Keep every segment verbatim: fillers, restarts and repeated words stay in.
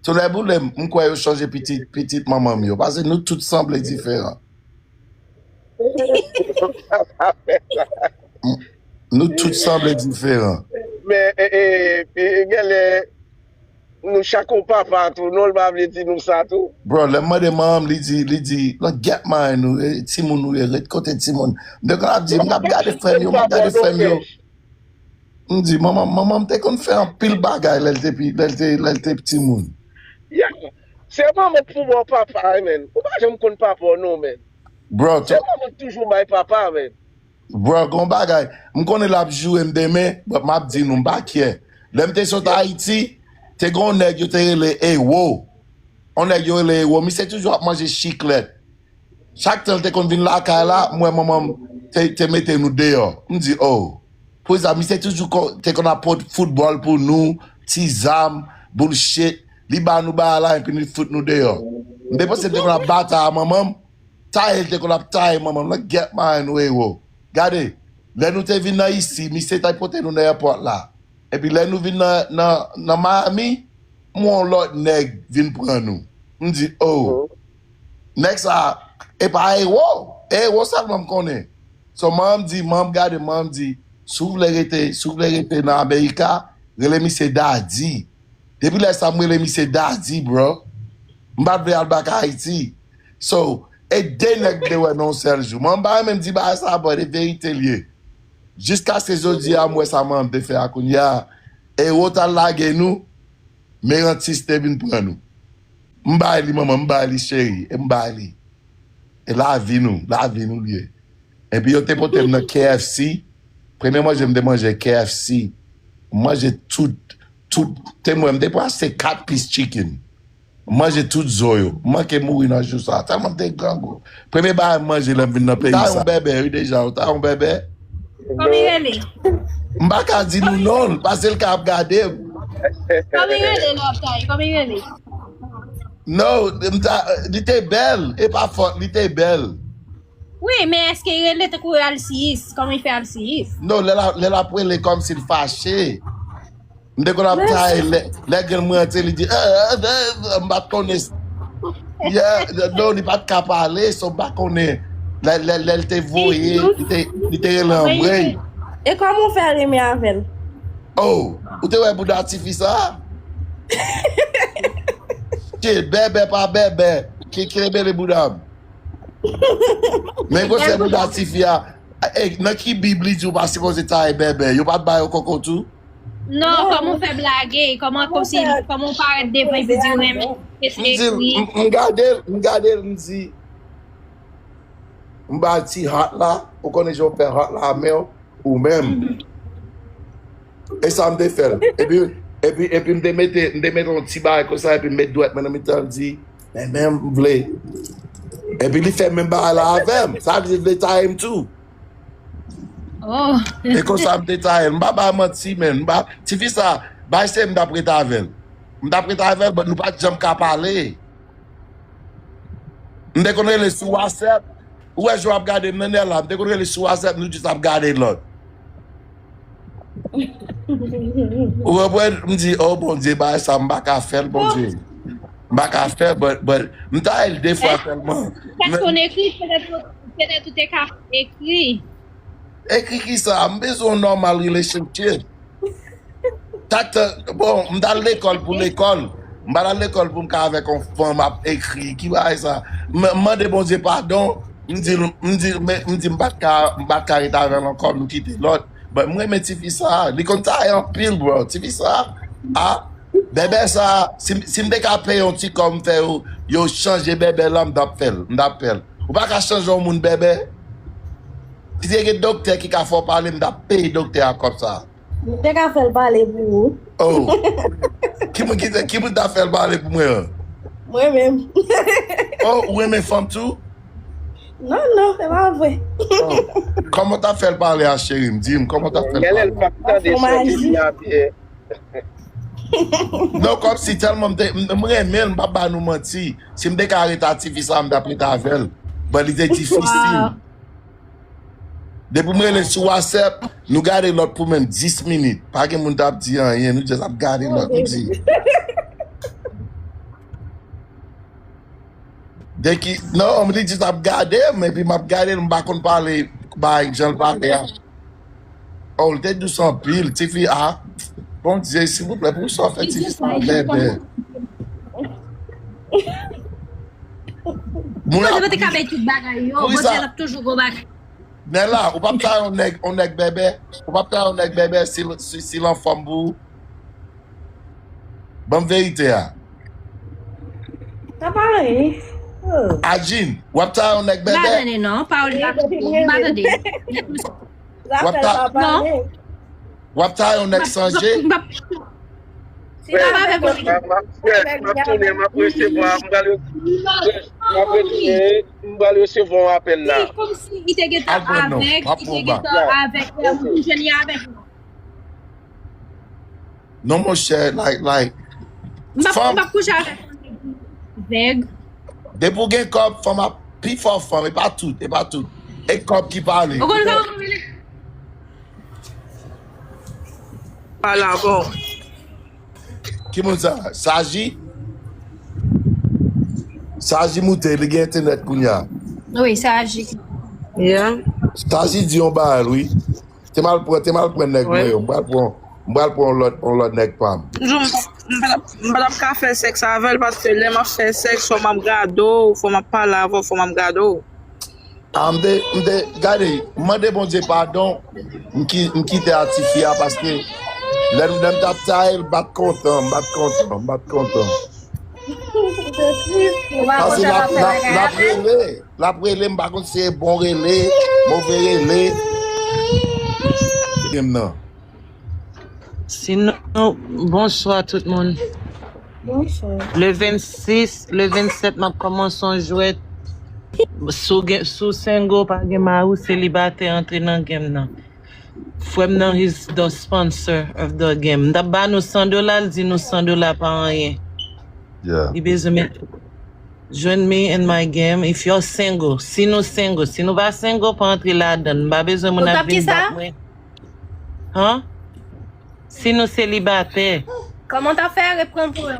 Tonnè boule m, m kwè yo chanje pitit, pitit manman m yo. Paske nou tout sanble diferan. M- Nou tout sanble diferan. Men, e, e, e, genlè, nou chak yon papa tou, non, l pa vle di nou sa tou. Bro, lè m mande manman m, li di, li di, nan gèt mayen nou, e, timoun nou ye, ret kote timoun. M te konn ap di, m ap gade frè m yo, m ap gade frè m yo. M di, manman, manman m te konn fè anpil bagay lè l te pi, lè l te, lè l te timoun. Yeah. Se manman k pou ba w papa, men. Ou pa janm konn papa w non, men. Bro, Se manman k toujou bay papa, men. Bro, gon bagay. M konnen l ap joure m demen, but m ap di nou, m pa kyè. Lè m te sot Ayiti, te gon nèg yo te rele Ewo. On nèg yo rele Ewo, misye toujou ap manje chiklèt. Chak tan l te konn vin lakay la, m wè manman m te, te mete nou deyò. M di, oh. Pou sa, misye toujou ko- te konn ap pot foutbòl pou nou, ti zam, bullshit. Li ba nou bagay la, epi li fout nou deyò. M te panse m te konn ap batay a manman m. Taye l te konn ap taye manman m nan gèt mayen nou Ewo. Gade, lè nou te vin nan isi, misye t ap pote nou nan èpòt la. Epi lè nou vin nan, nan, nan Miami, m wè yon lòt nèg vin pran nou. M di, oh, nèg sa, e pa Ewo, Ewo sèlman m konnen. So, manman m di, manman m gade, manman m di, si w vle rete, si w vle rete nan Amerika, rele misye Daddy. Depi lè sa, m rele misye Daddy, bro. M pa t vle al bak Ayiti. So, e de nèg m te wè nan yon sèl jou. Mwen, m pa renmen m di bagay sa, but e verite l ye. Jiskaske jodi a, m wè sa manman m te fè a kounye a. Ewo t al lage nou, Merantis te vin pran nou. M bay li, manman, m bay li, cheri, e m bay li. E lavi nou, lavi nou l ye. Epi yo te pote m nan K F C. Premye manje m te manje K F C. M manje tout, tout. Te mwen, m te pran se kat pis chicken. M manje tout zo yo. M manke mouri nan jou sa. Tèlman m te grangou. Premye bagay m manje lè m vin nan peyi sa. Ou ta yon bèbè, wi, deja. Ou ta yon bèbè. Kòman l rele? M pa ka di nou non l, paske l ka ap gade m. Kòman l rele lè w ap taye? Kòman l rele? Non, m ta, li te bèl. E pa fòt, li te bèl. Wi, men èske l rele tankou alsiyis? Kòman l fè alsiyis? Non, lè l ap, lè l ap rele kòmsi l fache. M te konn ap taye lè, lè grann mwen antre, li di, "Ah, ah, ah," m pa t konnen. Yeah, non, li pa t ka pale, so m pa konnen. Lè, lè, lè l te voye, li te, li te rele anmwey. E kòman w fè renmen avè l? Oh, ou te wè bouda tifi sa? Shit, bèbè pa bèbè. Ki, ki rele bouda m? Men gwo se bouda tifi a. E, nan ki Bib li di ou pa sipoze taye bèbè? Yo pa t ba yo koko tou? Non, kòman w fè blage? Kòman, kòmsi, kòman w parèt devan epi di w renmen? M di, m, m gade l, m gade l, m di, m ba ti heart la, ou konnen jan w fè heart la, men w, ou menm. E sa m te fè l. Epi, epi, epi m te mete, m te mete yon ti bagay konsa, epi m met dwèt mwen nan mitan l, di, men, men m vle. Epi li fè menm bagay la avè m. Sa vle di l vle taye m tou. Oh. E konsa m te taye l. M pa ba manti, men. M pa, tifi sa, bay se m t ap ret avè l. M t ap ret avè l, but nou pa t janm ka pale. M te konn rele sou WhatsApp. Ou wè jan w ap gade m nan nè la. M te konn rele sou WhatsApp, nou jis ap gade lòt. Ou konprann? M di, oh Bondye, bagay sa, m pa ka fè l, Bondye. M pa ka fè, but, but, m taye l de fwa sèlman. Tèks konn ekri, petèt, petèt ou te ka ekri. Ekri ki sa? M bezwen yon normal relationship. Chak tan, bon, m t al lekòl pou lekòl. M pa t al lekòl pou m ka avèk yon fanm ap ekri. Ki bagay sa? M, m mande Bondye padon. M di, m di, men, m di m pa t ka, m pa t ka ret avè l ankò, nou kite lòt. But m renmen tifi sa. Li konn taye anpil, bro. Tifi sa, a, bèbè sa, si, si m te ka peye yon ti kòb m fè yo, yo chanje bèbè la, m t ap fè l. M t ap fè l. Ou pa ka chanje yon moun bèbè. Si te gen doktè ki ka fè w pale, m t ap peye doktè a kòb sa. M te ka fè l pale pou ou. Oh. Ki moun ki te, ki moun ta fè l pale pou mwen an? Mwen menm. Oh, ou renmen fanm tou? Non, non, se pa vre. Oh. Kòman ta fè l pale a, cheri m? Di m, kòman ta fè l pale? Tande sa ki di a byen. Non, kòmsi tèlman m te, m, m renmen l, m pa ba nou manti. Si m te ka ret a tifi sa, m t ap ret avè l. But li te difisil. Depi m rele sou WhatsApp, nou gade lòt pou menm dis minit. Pa gen moun t ap di anyen, nou just ap gade lòt, nou di. Se ki, non, li di l ap gade m, epi m ap gade l, m pa konn pale, bay, jan l pale a. Oh, li te dous anpil, tifi a. Bondye, silvouplè, pou sa w fè tifi sa bèbè. Moun ap Bondye mete ri. Kabe tout bagay yo, Bondye ap toujou gon bagay. Nèla, ou p ap ta yon nèg, yon nèg bèbè? Ou p ap ta yon nèg bèbè si, si, si l anfòm pou ou? Ban m verite a. Sa pa anyen. Oh. Adjin, w ap ta yon nèg bèbè? M pa tande non, pawòl la, m pa tande. W ap ta, w ap ta yon nèg sanje? Si l ap avèk ou, m ap tounen, m ap resevwa, m pral, m ap retounen, m pral resevwa yon apèl la. Kòmsi li te gentan avèg, li te gentan avèk, ou jwenn li avèk. Non, monchè, like, like. M p ap, m p ap kouche avèk yon nèg ki avèg. Depi w gen kòb, fanm ap pi fò fanm, e pa tout, e pa tout. E kòb ki pale. Ou konn kòman m rele? Pale avè w. Ki moun sa? Saji? Saji moute, li gen entènèt kounye a. Wi, Saji. Yeah. Saji di yon bagay, wi. Te m al pran, te m al pran nèg mwen yo. M pral pran, m pral pran yon lòt, yon lòt nèg pa m. M di w, m pa t ap, m pa t ap ka fè sèks avè l paske lè m ap fè sèks, fò m ap gade w, fò m ap pale avè w, fò m ap gade w. Ah, m te, m te, gade, m mande Bondye padon, m ki, m kite a tifi a paske lè, lè m t ap taye l, m pa t kontan, m pa t kontan, m pa t kontan. Paske l ap, l ap, l ap rele, l ap rele, m pa konn si se bon rele, move rele. Gen m nan. Sinon, bonswa tout moun. Bonswa. Le vennsis, le vennsèt, m ap kòmanse yon jwèt. Si w gen, si w single, pa gen mari, w selibatè, antre nan game nan. Frè m nan, he's the sponsor of the game. M t ap ba nou san dola, l di nou san dola pa anyen. Yeah. Li bezwen met, join me in my game if you're single. Si nou single, si nou pa single, pa antre ladan l. M pa bezwen moun ap vin bat mwen. Han? Si nou selibatè. Kòman w t ap fè reprann pou yo?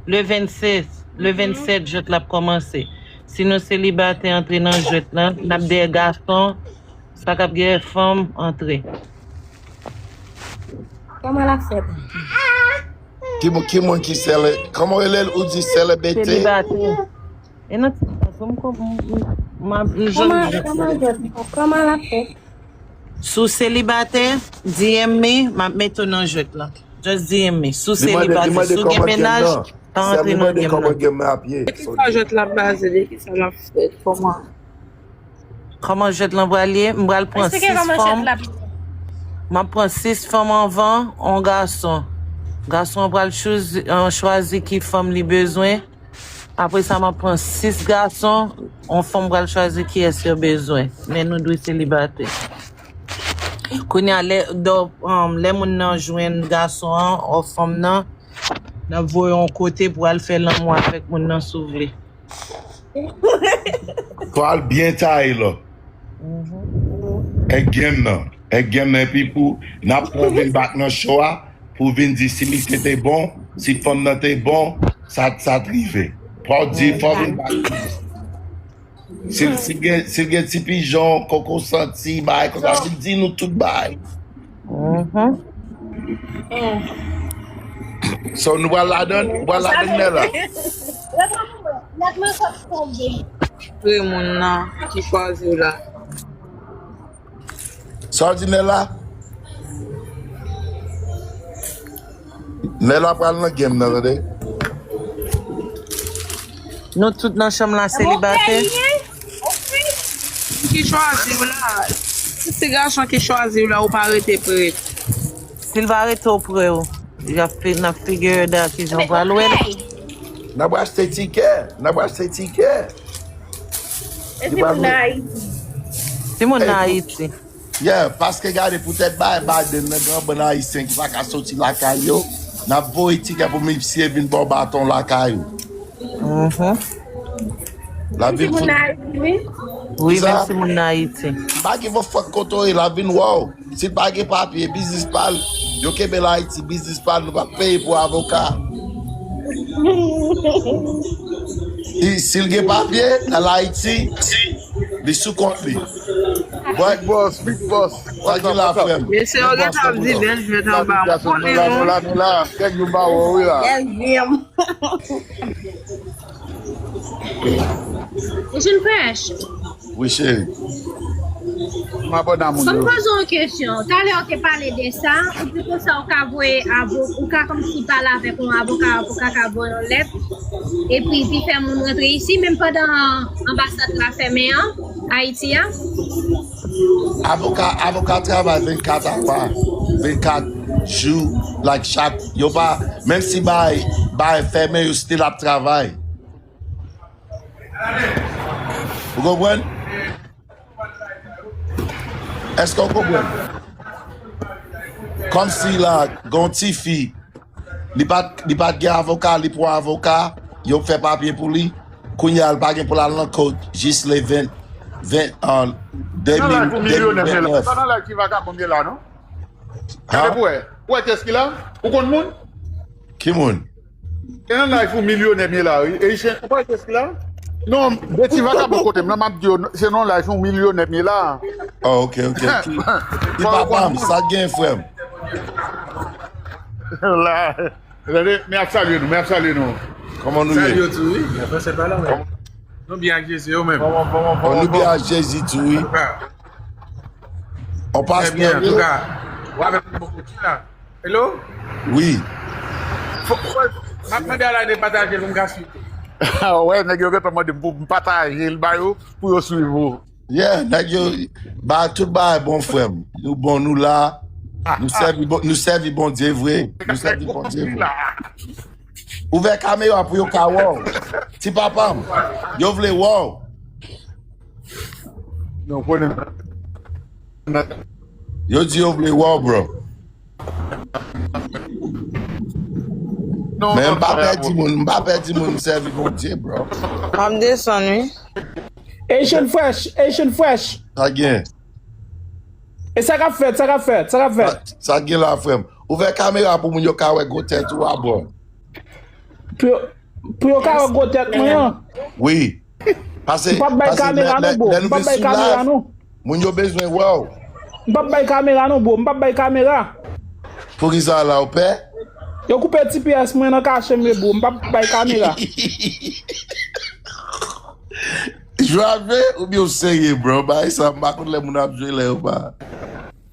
Le vennsis, le vennsèt, jwèt la ap kòmanse. Si nou selibatè, antre nan jwèt la. N ap dèyè gason. Sa k ap gen fanm, antre. Kòman l ap fèt? Ki moun, ki moun ki sele-, kòman w rele l? Ou di selibatè? Selibatè. E nan ti kaz, m, m, m, m, m, m jwenn jwèt la. Kòman, kòman l ap fèt? Si w selibatè, D M me, m ap mete w nan jwèt la. Just D M me. Si w selibatè, si w gen mennaj, pa antre nan game nan. Li mande kòman game nan ap ye. De ki sa jwèt la ap baze, de ki sa l ap fèt, kòman? Kòman jwèt lan pral ye? M pral pran sis fanm. M ap pran sis fanm anvan yon gason. Gason an pral chwazi, eh, chwazi ki fanm li bezwen. Apre sa, m ap pran sis gason. Yon fanm pral chwazi kiyès yo bezwen. Men nou dwe selibatè. Kounye a, lè, dò, um, lè moun nan jwenn gason an, o fanm nan, n ap voye yon kote pou al fè lanmou avèk moun nan si w vle. Fò al byen taye lò. Èk game nan. Èk game nan. Epi pou n ap pran vin bak nan show a, pou vin di si misye te bon, si fanm nan te bon, sa, sa t rive. Fò di, fò vin bak. Si, si gen, si gen ti pijon, koko santi, bagay konsa, vin di nou tout bagay. So, nou pral ladan, nou pral ladan lè la. Tre moun nan ki chwazi w la. Sa w di Nella? Nella pral nan game nan, tande. Nou tout nan chanm la selibatè. Ki chwazi w la? Si se gason ki chwazi w la, ou pa rete pre. Si l pa rete opre w, y ap fi-, n ap figure it out kijan w pral wè l. N ap achte tikè, n ap achte tikè. E timoun nan Ayiti. Timoun nan Ayiti. Yeah, paske gade, poutèt bay Biden nan, gen yon bann Ayisyen ki pa ka soti lakay yo, n ap voye tikè pou misye vin ba w baton lakay ou. L ap vin fout. Wi, menm si moun nan Ayiti. M pa give a fuck kote w ye, l ap vin wè w. Si l pa gen papye, biznis pa l. Yo kenbe l Ayiti, biznis pa l, nou p ap peye pou avoka. Li, si l gen papye, nan Ayiti, li sou kont li. But, Big Boss, Big Boss. Sa ki la, frè m? Mesye yo gentan ap di bèl jwèt anba. Nou la, nou la, nou la. Kèk jou ba wè, wi la. Bèl jwèt. Ou jwenn fresh? Wi, cheri. M abòne a moun yo. Fò m poze w yon kesyon. Talè ou te pale de sa, ou di konsa ou ka voye avo-, ou ka kòmsi pale avèk yon avoka, avoka ka voye yon lèt, epi, epi fè moun rantre isi, menm pandan anbasad la fèmen an, Ayiti a. Avoka, avoka travay vennkat awa, vennkat jou, like, chak, yo pa, menm si bay, bay fèmen, yo still ap travay. Ou konprann? Èske w konprann? Kòmsi la, gen yon tifi, li pa t, li pa t gen avoka, li pran avoka, yo fè papye pou li. Kounye a, li pa gen pou l al nan kot jis le ven, ven, an, de mil, de mil vennèf. Sa nan laj ki vagabon ye la, non? Gade pou wè. Ou wè kiyès ki la? Ou konn moun? Ki moun? Gen nan live ou milyonè m ye la, wi. E chen, ou pa wè kiyès ki la? Non, de ti vagabon kote m nan, m ap di yo, se nan live ou milyonè m ye la. Oh, ok, ok. Ki, ki papa m, sa gen, frè m? La. Tande, men ap salye nou, men ap salye nou. Kòman nou ye? Salye yo tou, wi. Nan fransè pale, men. Nou byen ak Jezi, ou menm? Bon, nou byen ak Jezi tou, wi. An pastè, wi. Antouka, ou avèk yon bon kote la. Hello? Wi. Fò, fò, m ap mande a la de pataje l pou m ka swiv. Wè, nèg yo gentan mande m pou m pataje l ba yo, pou yo swiv ou. Yeah, nèg yo, ba, tout bagay bon, frè m. Nou bon, nou la. Nou sèvi bon, nou sèvi Bondye vre. Nou sèvi Bondye vre. Ouvè kamera pou yo ka wè w. Ti papa m, yo vle wè w. Non, konnen. Yo di yo vle wè w, bro. Men m pa pè di moun, m pa pè di moun m sèvi Bondye, bro. M ap desann, wi. Asian Fresh, Asian Fresh. Sa gen? E sa k ap fèt, sa k ap fèt, sa k ap fèt? Sa, sa gen la, frè m? Ouvè kamera pou moun yo ka wè gwo tèt ou a, bro. Pou yo, pou yo ka wè gwo tèt mwen an? Wi. Pase, m p ap bay kamera non, bro. M p ap bay kamera non. Moun yo bezwen wè w. M p ap bay kamera non, bro. M p ap bay kamera. Poukisa la, ou pè? Yo koupe T P S mwen nan kache m ye, bro. M p ap bay kamera. Jwe avè oubyen w serye, bro? Bagay sa, m pa konn lè moun ap jwe, lè yo pa.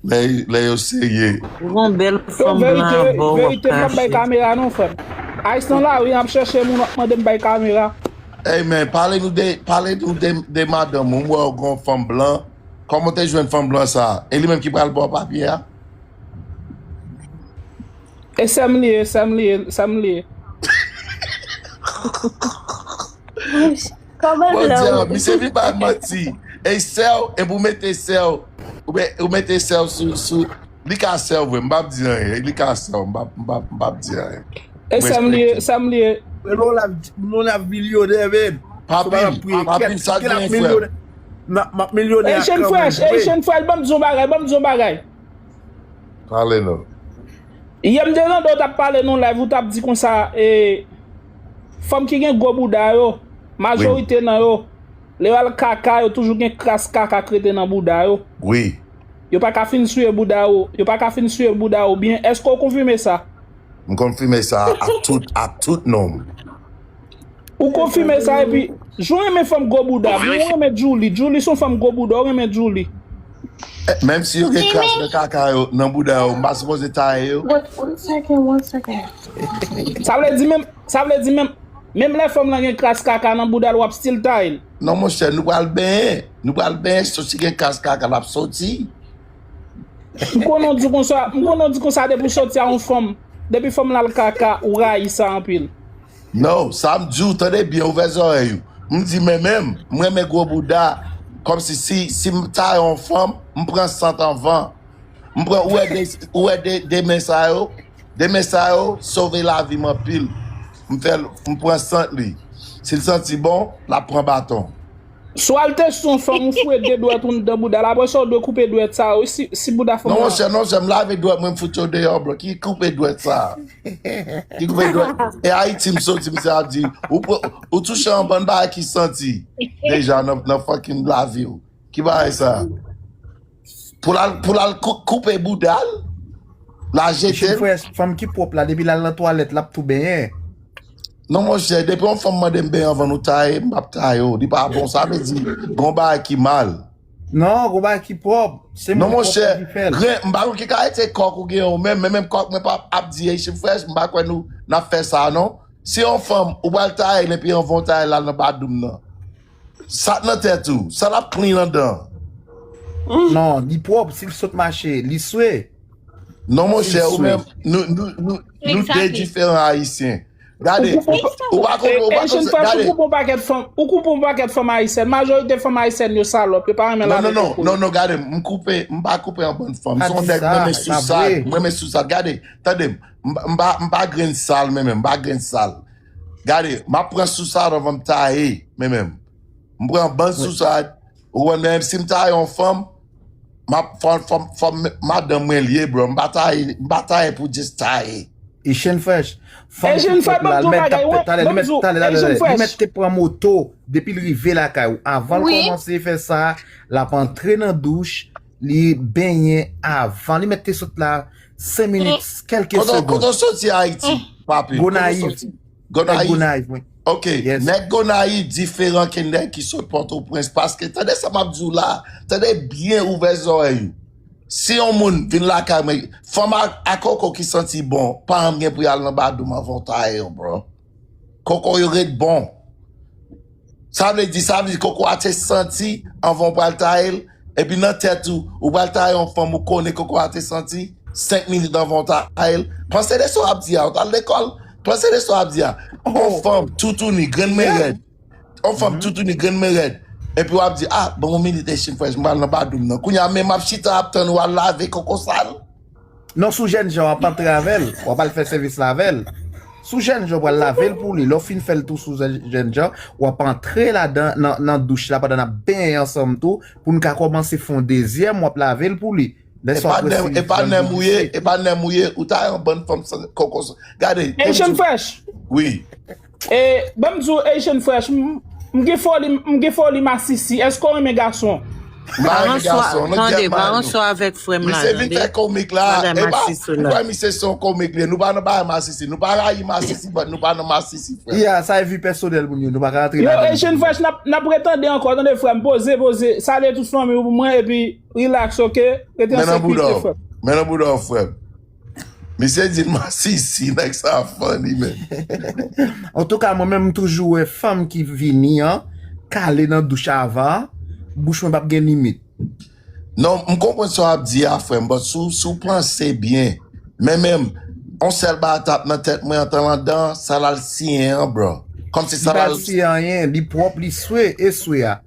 Lè, lè yo serye. Ou gon bèl fanm blan avè w, w ap kache. Verite, m p ap bay kamera non, frè m. Ice nan lari, y ap chèche moun, w ap mande m bay kamera. Ey, men, pale nou de, pale nou de, de madanm ou. M wè w gon fanm blan. Kòman w te jwenn fanm blan sa a? E li menm ki pral ba w papye a? E sè m li ye, sè m li ye, sè m li ye. Kòman blan? Bondye, misye vin bay manti. E sè w, epi w mete sè w, ou me-, ou mete sè w sou, sou, li ka sè w vre, m p ap di anyen, li ka sè w, m p ap, m p ap, m p ap di anyen. E sè m li ye, sè m li ye. Men nou la, nou la milyonè, men. Papil, papil, sa gen, frè m? M ap milyonè ak kanmenm vre. Asian Fresh, Asian Fresh, ban m di w bagay, ban m di w bagay. Pale non. Yè m te tande w t ap pale nan live, ou t ap di konsa, e, fanm ki gen gwo bouda yo, majorite nan yo, lè yo al kaka, yo toujou gen kras kaka k rete nan bouda yo. Wi. Yo pa ka fin souye bouda yo, yo pa ka fin souye bouda yo byen. Èske w konfime sa? M konfime sa a tout, a tout non m. Ou konfime sa epi, jan w renmen fanm gwo bouda, bon, ou renmen Djouly. Djouly se yon fanm gwo bouda, ou renmen Djouly. Eh, menm si yo gen kras nan kaka yo, nan bouda yo, m pa sipoze taye yo. Wait, one second, one second. Sa vle di menm, sa vle di menm, menm lè fanm lan gen kras kaka nan bouda l, w ap still taye l. Non, monchè, nou pral benyen. Nou pral benyen, soti gen kras kaka, l ap soti. M konnen w di konsa, m konnen w di konsa depi w soti a yon fanm, depi fanm lan al kaka, ou rayi sa anpil. Non, sa m di w, tande byen, ouvè zòrèy ou. M di, men menm, m renmen gwo bouda. Kòmsi si, si m ta yon fanm, m pran sant anvan. M pran, ou wè de, ou wè de, de men sa yo, de men sa yo sove lavi m anpil. M fè l, m pran sant li. Si l santi bon, l ap pran baton. Swa l te sou yon fanm, ou foure de dwèt ou nan bouda l, apre sa, ou dwe koupe dwèt sa yo, si, si bouda fanm Non, nan. Monchè, non, monchè, m lave dwèt mwen, m fout yo deyò, bro. Ki koupe dwèt sa? Ki koupe dwèt? E Ayiti, m soti, misye ap di, ou, pre- ou touche yon bann bagay ki santi deja nan, nan fucking lavi w. Ki bagay sa? Pou l al, pou l al kou- koupe bouda l, la jete Chen l. Fresh, fanm ki pwòp la, depi l al nan twalèt, l ap tou benyen. Non, monchè, depi yon fanm mande m benyen anvan nou taye, m p ap taye w. Li pa bon, sa vle di, gon bagay ki mal. Non, gon bagay ki pwòp. Se Non, moun pwòp monchè, ki fè l. Ren, m pa konn ki kalite kòk ou gen ou menm, men menm kòk mwen pa ap di Haitian Fresh, m pa kwè nou n ap fè sa, non. Si yon fanm, ou pral taye l, epi anvan w taye l al nan badoum nan. Sa k nan tèt ou, sa l ap clean anndan. Non, li pwòp, si l sot mache, li swe. Non, monchè, Li ou swe. menm, nou, nou, nou, nou de Exactly. diferan Ayisyen. Gade, Ou koupe- ou pa konn, ou pa Haitian konn, Fresh, ou gade. koupe yon pakèt fanm, ou koupe yon pakèt fanm ayisyèn. Majorite fanm ayisyèn yo salòp, yo pa renmen Non, lave non, non, koko non, yo. Non, gade, m koupe, m pa koupe yon bann fanm. Pa Se yon di nèg sa, mwen men sa sousad, vre. Mwen men sousad. Gade, tande m, m pa, m pa grenn sal, men menm, m pa grenn sal. Gade, m ap pran sousad anvan m taye, men menm. M pran bann sousad, ou konn, menm si m taye yon fanm, m ap, fò, fò, fò m- madanm mwen l ye, bro. M pa taye, m pa taye pou just taye. Haitian Fresh. Haitian Fresh, ban m di yon bagay, wi, Talè, li ban m mèt, di yon, talè, talè, Haitian talè. Li Fresh. Mèt te pran moto depi l rive lakay ou. Avan l Wi. Kòmanse fè sa, l ap antre nan douch, li benyen avan. Li mèt te sot la senk minit, kèlke Kote, segonn. Kote w soti Ayiti, papi? Kote w Gonayiv. soti? Gonayiv. Gonayiv, wi. Ok, Yes. Nèg Gonayiv diferan ke nèg ki sot Pòtoprens, paske tande sa m ap di w la, tande byen, ouvè zòrèy ou. Si yon moun vin lakay mwen, fanm a, a koko ki santi bon, pa janm gen pou y al nan badoum anvan w taye yo, bro. Koko yo ret bon. Sa vle di, sa vle di koko a te santi anvan w pral taye l, epi nan tèt ou, ou pral taye yon fanm ou konnen koko a te santi senk minit anvan w taye l. Panse de sa w ap di a, ou t al lekòl, panse de sa w ap di a. Yon fanm toutouni, grenn men rèd. Yon fanm toutouni, grenn men rèd. Epi w ap di, ah, bon, yon minit, Haitian Fresh, m pral nan badoum nan. Kounye a menm m ap chita ap tann ou al lave koko sal. Non, sou jènjan, w ap antre avè l. W ap al fè sèvis la avè l. Sou jènjan, w pral lave l pou li. Lè w fin fè l tou sou jènjan, w ap antre ladan, nan, nan douch la pandan n ap benyen ansanm tou, pou n ka kòmanse fè yon dezyèm, w ap lave l pou li. Lè E sa w pa ap nèm, resi e pa nan nèm ou douch ye, li. E pa nèm ou ye, ou ta yon bann fanm san koko. Gade, Haitian Fresh. Wi. E, ban m di w, Haitian Fresh, m m gen foli, m gen foli masisi. Èske w renmen gason? M pa renmen gason, nou Tande, get mal nou. Baranso avèk frè m la, Misye vin fè tande. komik la. Madan E pa, Masisi ou la. Kwè misye se yon komik li ye. Nou pa nan bagay masisi. Nou pa rayi masisi, but nou pa nan masisi, frè. Yeah, sa e vi pèsonèl moun yo. Nou pa ka antre Yo, ladan. Haitian Fresh, n ap, n ap retande ankò. Tande, frè m, poze, poze. Salye tout fanmi w pou mwen, epi relax, ok? Rete an Men nan bouda sekirite, w. frè m. Men nan bouda w, frè m. Misye di l masisi, nèg sa funny, man. Antouka, mwen menm, m toujou wè fanm ki vini an, kale nan douch avan, bouch mwen p ap gen limit. Non, m konprann sa w ap di a, frè m, but si w, si w panse byen, men menm, yon sèl bagay t ap nan tèt mwen an tan landan, sa l al siyen an, bro. Kòmsi Li sa l pa al siyen anyen, li pwòp, li swe, e swe a.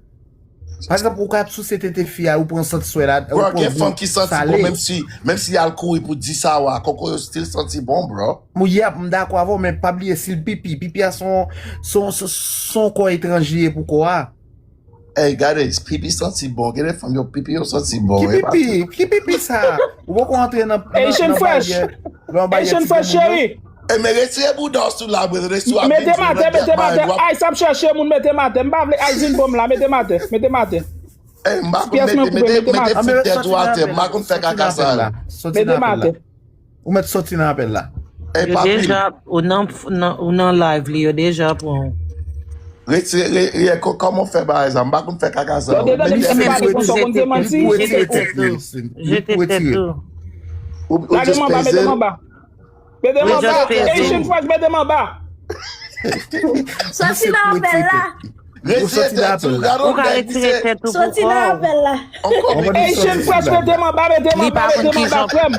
Pa egzanp, ou ka ap souse tete fi a, ou pran sant swe la, ou Bro, pran gen fanm ki santi bon, sale. Menm si, menm si y al kouri pou di sa w a, koko yo still santi bon, bro. Mwen, yep, m dakò avè w, men pa bliye si l pipi. Pipi a se yon, se yon, se, se yon kò etranj li ye pou kò a. Ey, gade, pipi santi bon. Gen de fanm yo pipi yo santi bon. Ki E pa pipi? Ki pipi sa? Ou poko antre nan, nan, Haitian nan Fresh. baryè, nan baryè Haitian ti Fresh, moun yo? Cheri. E men retire bouda w sou la, bre, tande si w ap Mete vin di m atè, nan mete m tèt atè. mwen, w ap Ice ap chèche moun, mete m atè. M pa vle Ice vin bon m la, mete m atè, mete m atè. Ey, m pa konn Pyès mwen mete, koupe, mete, mete m mete atè. fout tèt ou atè, m pa konn fè kaka sa yo. Soti Mete nan m apèl la. atè. Soti Mete nan m apèl la. atè. Ey, Yo papi, deja, ou nan, nan, ou nan live li, yo deja pran ou. Retire, re, re, ko- kòman w fè bagay sa? M pa konn fè kaka sa Yo yo. te tande Mete fanm tèt pale ou. konsa, w konn te manti? Pou Jete retire tèt tèt li, ou. Wilson. Jete Pou tèt retire. Ou. Ou, ou Lage m just anba, peze mete m l. Anba. Mete m Ou anba. just peze. Haitian Fresh, mete m anba. Soti nan apèl la. Retire Soti nan tèt apèl ou. la. Gade Ou yon ka nèg retire misye. Tèt ou Soti pou nan kò w. Apèl la. Yon komik. Mwen Haitian soti Fresh, la. Mete m anba, mete m Li anba, pa konn mete m ki anba, jan. Frè m.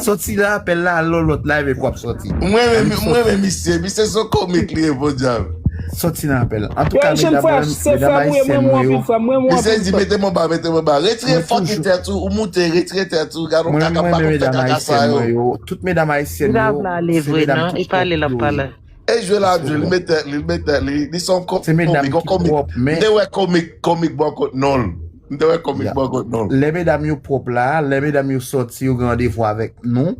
Soti nan apèl la, al yon lòt live epi w ap soti. Mwen renmen, mwen renmen misye. Misye se yon komik li ye, podyab. Soti nan apèl la. Yo, Haitian Fresh, se frè m ou ye, mwen mwen anpil, frè m, mwen mwen Misye anpil, di, frè m. Mete m anba, mete m anba. Retire Mwen fucking toujou. Tèt ou, ou moute, retire tèt ou. Gade yon Mwen kaka, m mwen pa renmen konn fè medam kaka sa ayisyèn yo. Mwen yo. Tout medam ayisyèn Li pa yo, vle ale se vre, medam non. ki Li pale, l ap pwòp yo pale. ye. E jwe l ap jwe, li met tèt li, li met tèt li, li se yon ko- Se medam komik, yon ki komik. pwòp, M men te wè komik, komik bò kot non l. M te wè komik Ya. bò kot non l. Lè medam yo pwòp la, lè medam yo sòti, yo gen randevou avèk nou,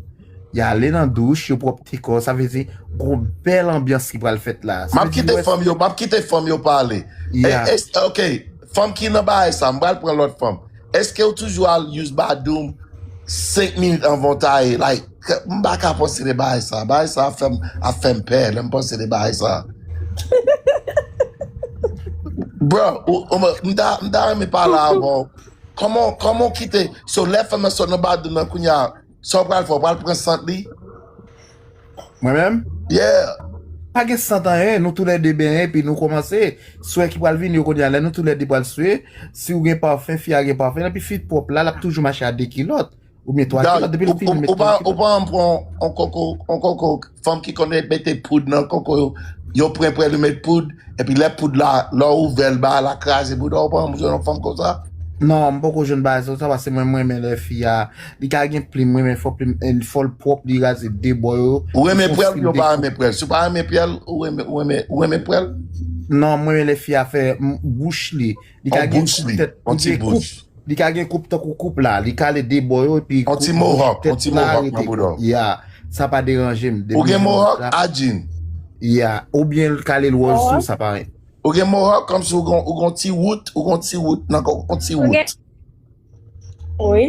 y ale nan douch, yo pwòpte kò, sa vle di gon bèl anbyans ki pral fèt la. Sa M ap vle di kite wè fanm yo, m ap kite fanm yo pale. Ya. E, e, ok, fanm ki nan bagay sa, m pral pran lòt fanm. Èske ou toujou al use bathroom senk minit anvan w ta ye? Like, m pa ka panse de bagay sa. Bagay sa ap fè m, ap fè m pè lè m panse de bagay sa. Bro, ou, ou, m ta, m ta renmen pale avè w. Kòman, kòman w kite? So, lè fanm nan sot nan bathroom nan kounye a, sa w pral fè? W pral pran sant li? Mwen menm? Yeah. Pa gen sant anyen, nou toulède benyen, epi nou kòmanse. Swè ki pral vini yo kounye a, lè nou toulède pral swe, si w gen pafen, fi a gen pafen, epi fi pwòp la, l ap toujou mache a de kilòt. Oubyen twa kilòt, depi l fin met twa kilòt. Ou pa pran yon koko, yon koko, fanm ki konn mete poud nan koko yo, yo pran prè li met poud, epi lè poud la, lè w ouvè l, bagay la kraze bouda, ou pa janm jwenn yon fanm konsa? Non, m poko jwenn bagay sa, paske mwen, mwen renmen lè fi a, li ka gen plim, mwen renmen fò plim, fò l pwòp, li raze de bò yo. Ou renmen prè l oubyen ou pa renmen prè l? Si w pa renmen prè l, ou renmen, ou renmen, ou renmen prè l? Non, mwen renmen lè fi a fè bouch li. Li ka gen koup tèt, li gen koup. Li ka gen koup tankou koup la. Li kale de bò yo epi yon ti mohawk, yon ti mohawk nan bouda w. Ya, sa pa deranje m. Ou gen mohawk, Adjin? Ya, oubyen l kale l wòz tou, sa parèt. Ou gen mohawk kòmsi ou gon, ou gon ti wout, ou gon ti wout nan kò, yon ti wout. Wi.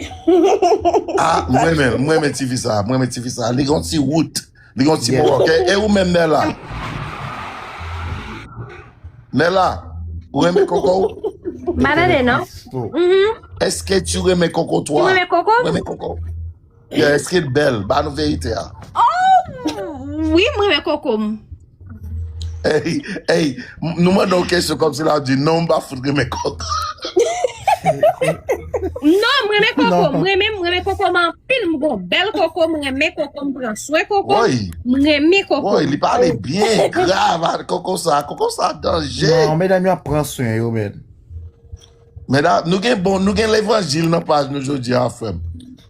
Ah, mwen renmen, mwen renmen tifi sa, mwen renmen tifi sa. Li gon ti wout, li gon ti mohawk. E, e ou menm Nèla? Nèla, ou renmen koko w? M pa tande non. Èske ti renmen koko twa? Ou renmen koko? Renmen koko? Yeah, èske l bèl? Ba nou verite a. Oh, wi, mwen renmen koko m. Ey, ey, nou mande yon kesyon kòmsi l ap di non, m pa fout renmen koko. Non, mwen renmen koko, mwen renmen, mwen renmen koko m anpil, m gon bèl koko, mwen renmen koko, m pran swen koko, mwen renmen koko. Woy, li pale byen grav a koko sa, koko sa danje. Non, medam yo ap pran swen yo, men. Medam, nou gen bon, nou gen levanjil nan paj nou jodi a, frè m.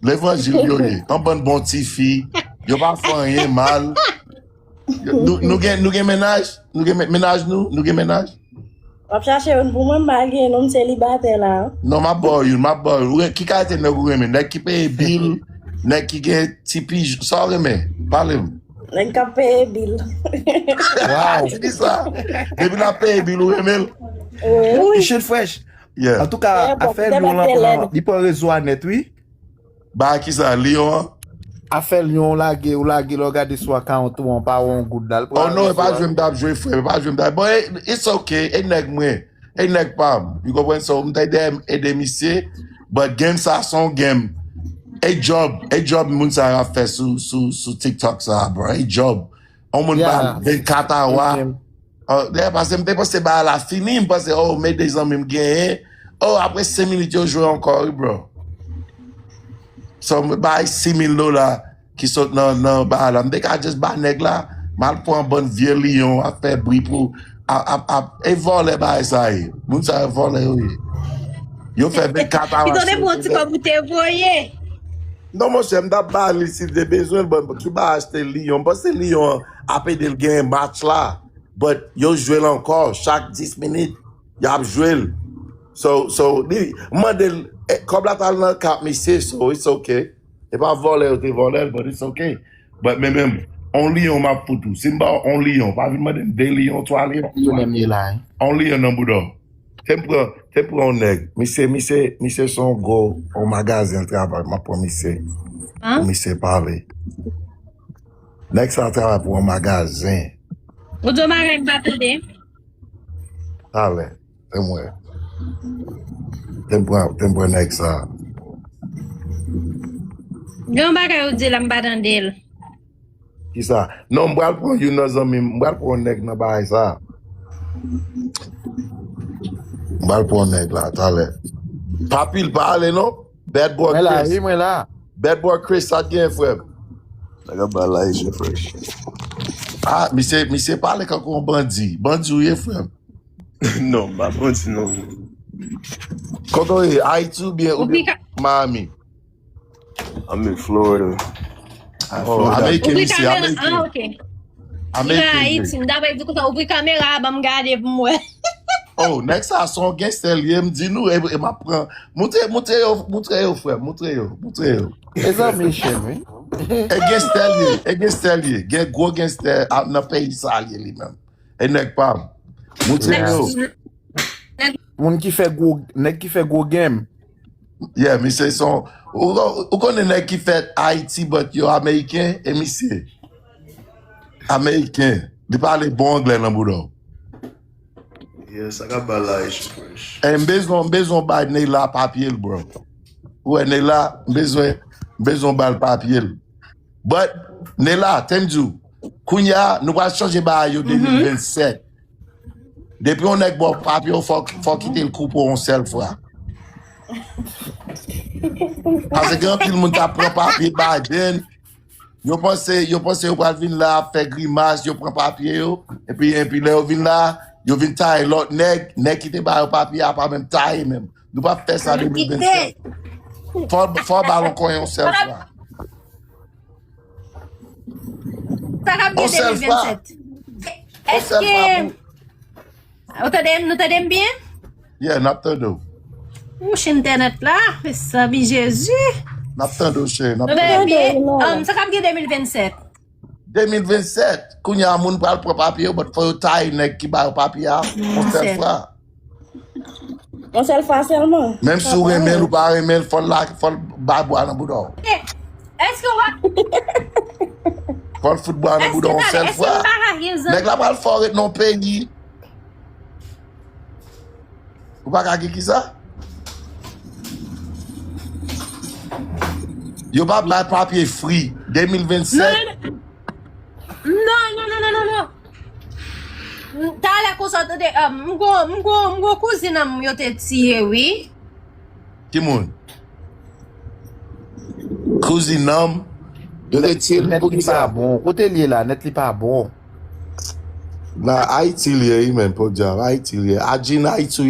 Levanjil yo ye. Yon bann bon tifi, yo pa fè anyen mal. Nou, nou gen, nou gen mennaj? Nou gen mennaj nou? Nou gen mennaj? W ap chache youn pou mwen, m pa gen, non, m selibatè la. Non, m ap ba w youn, m ap ba w youn. Ki kalite nèg ou renmen? Nèg ki peye bil, nèg ki gen ti pij, sa w renmen? Pale m. Nèg k ap peye bil. Wow. Ki sa? Depi l ap peye bil, ou renmen l? Wi. Shit fresh. Antouka, afè Lyon lan, li pran rezo a nèt, wi. Ba kisa, Lyon an? Afè Lyon, ou lage, ou lage, lè w gade sou akawont ou an, pa wè yon goud la. Oh non, e pa jwe m t ap jwe, frè, e pa jwe m t ap. Bon, it's ok, e nèg mwen, e nèg pa m. You konprann? So, m te dèyè m ede misye, but game sa se yon game. E djòb, e djòb moun sa yo ap fè sou, sou, sou TikTok sa, bro, e djòb. Yon moun ba l vennkat awa. Dayè, paske m te panse bagay la fini, m panse, oh, m ede zanmi m genyen. Oh, apre senk minit, yo jwe ankò, wi, bro. So, m bay sis mil dola ki sot nan, nan bagay la. M te ka just ba nèg la, m al pran bann vye Lyon, ap fè bri pou, ap, ap, ap, e vòlè bagay sa ye. Moun sa yo vòlè yo ye. Yo fè vennkat awa. Pito te pran ti kòb ou te voye. Non, monchè, m t ap ba li si l te bezwen l, but ki ba achte Lyon. M panse Lyon an ap ede l genyen match la. But yo jwe l ankò, chak dis minit, y ap jwe l. So, so, li, m mande l, eh, kòb la t al nan kat misye, so, it's ok. E pa vòlè yo te vòlè l, but it's ok. But men menm, on Lyon m ap fout ou. Si m ba w on Lyon, pa vin mande m de Lyon, twa Lyon. On Lyon nan bouda w. Te m pran, te m pran yon nèg. Misye, misye, misye se yon gwo, yon magazen l travay. M ap pran misye. Pou misye pale. Nèg sa travay pou yon magazen. Ou di yon bagay m pa tande. Talè. Te m wè. Te m pran, te m pran nèg sa. Gen yon bagay ou di la m pa tande l. Kisa? Non, m pral pran youn nan zanmi m, m pral pran yon nèg nan bagay sa. M pral pran yon nèg la, talè. Pa pil, pa ale non. Bad boy Chris. Mwen la, wi, mwen la. Bad boy Chris, sa t gen, frè m? Nèg ap ba la, je fresh. Ah, misye, misye pale kankou yon bandi. Bandi ou ye, frè m? Non, m pa bandi, non. Kote w ye? Ayiti oubyen, oubyen Miami? I'm in Florida. Oh, Ameriken, misye, Ameriken. Ah, ok. American Drake. M ta pral di konsa, ouvri kamera a, ban m gade pou m wè. Oh, nèg sa se yon gangster li ye, m di nou, e, e m ap pran. Moutre, moutre yo, moutre yo, frè, moutre yo, moutre yo. E zanmi Shem, wi. E gangster li ye, e gangster li ye. Gen gwo gangster a, nan peyi sa li ye li menm. E nèg pa m. Moutre yo. Moun ki fè gwo, nèg ki fè gwo game. Yeah, misye se yon, ou, ou konnen nèg ki fèt Ayiti, but yo Ameriken, e misye Ameriken. Li pale bon anglè nan bouda w. Yeah, sa k ap ba la, fresh. E m bezwen, m bezwen bay Neyla papye l, bro. Ou wè, Neyla, m bezwen, m bezwen ba l papye l. But, Neyla, te m di w, kounye a, nou pral chanje bagay yo de mil vennsèt. Depi yon nèg ba w papye, fò, fò kite l koupe w yon sèl fwa. Paske gen anpil moun k ap pran papye Biden. Yo panse, yo panse yo pral vin la ap fè grimas, yo pran papye yo, epi, epi lè yo vin la, yo vin taye lòt nèg, nèg ki te ba yo papye a pa menm taye menm. Nou p ap fè sa de mil vennsèt. Fò, fò ba l yon konyen yon sèl fwa. Sa k ap gen de mil vennsèt? Èske ou tande m, nou tande m byen? Yeah, n ap tande w. Wouch entènèt la, mezanmi Jezi. N ap tande w, cheri, n ap tande w. Nou tande m byen? Um, sa k ap gen de mil vennsèt? De mil vennsèt, kounye a moun pral pran papye yo, but fò yo taye nèg ki ba yo papye a yon sèl fwa. Yon sèl fwa sèlman. Menm si w renmen l ou pa renmen l, fò l la, fò l bay bwa nan bouda w. Èske w ap... Fò l fout bwa nan bouda w yon sèl fwa. Nèg la pral fè w ret nan yon peyi. Ou pa ka gen kisa? Yo pa bay papye free. De mil vennsèt. Non, non, non, non, non, non. Talè konsa, tande, ah, m gon, m gon, m gon kouzin an m yo te tiye, wi. Ki moun? Kouzin an m. Yo te tiye l pou kisa? Nèt li pa bon. Kote l ye la? Nèt li pa bon. Nan Ayiti l ye, wi, men, podyab. Ayiti l ye. Adjin Ayiti,